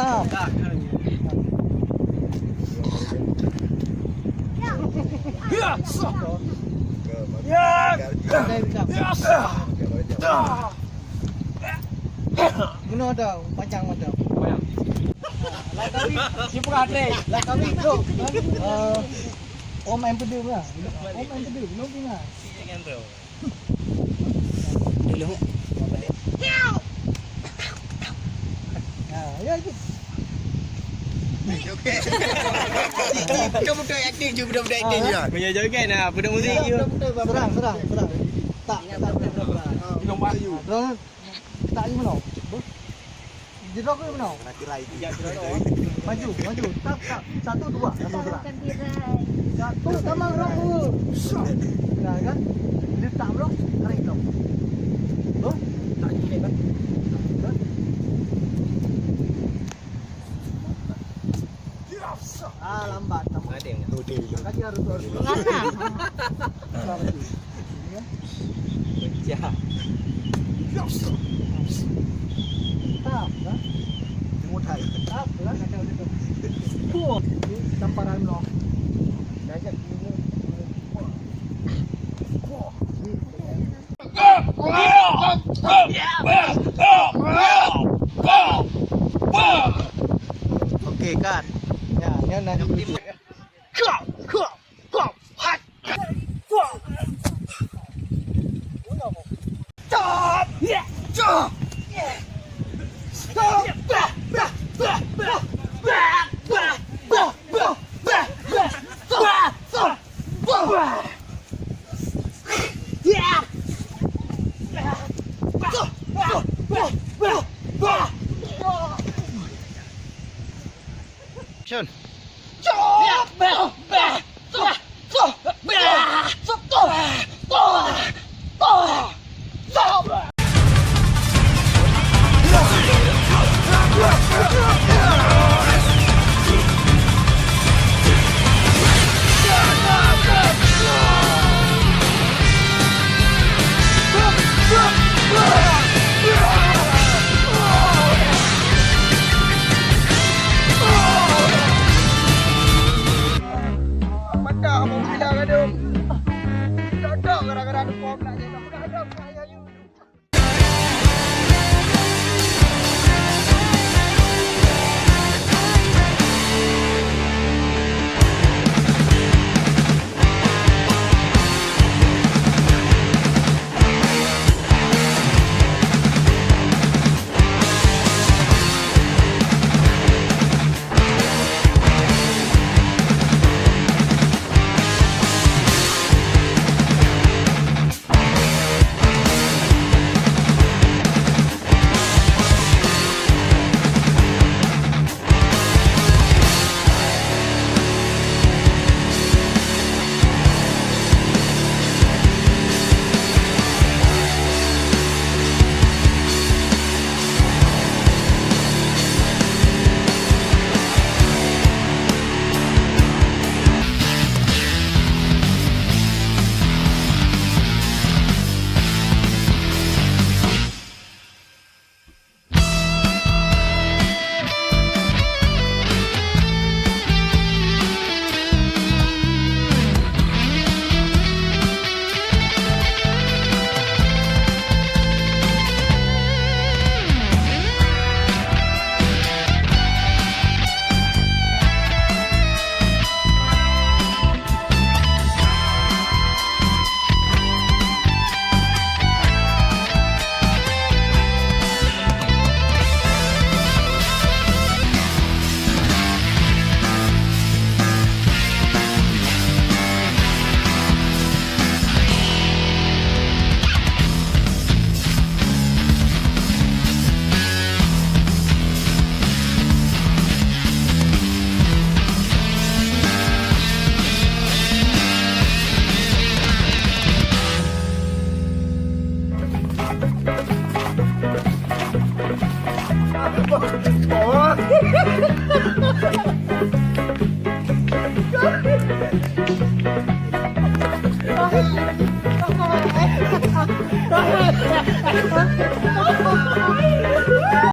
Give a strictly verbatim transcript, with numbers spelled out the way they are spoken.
Ya, sah. Ya, ya, sah. Meunoe tau, panjang mata. Lah kami, si pura trek. Lah kami, bro. Eh, Om main pedeu lah. Om main pedeu, belum pernah. Dulu. Ha, ya itu. Okey. Betul-betul aktif je, betul-betul aktif je. Punya joget lah, penuh muzik je. Serang, serang, serang. Tak, tak, tak, tak. Belum, Pak. Belum. Tak lima noh. Apa? Di rok ke mana? Kena tirai. Maju, maju. Tap, tap. Satu, dua. Langsung serang. Satu, sama rok tu. Nah, kan? Dia tak rok, tarik rok. Apa? Tak ikut, kan? Kan? Ah, lambat, lambat. Ada yang Tadi harus, harus. Belakang. Pecah. Tap, kan? Tap, kan? Puh, tamparan noh. Okey, kan? Ya, ya, nah. Action. Mantap, mau gila gaduh. Dok-dok gara-gara depan pula je.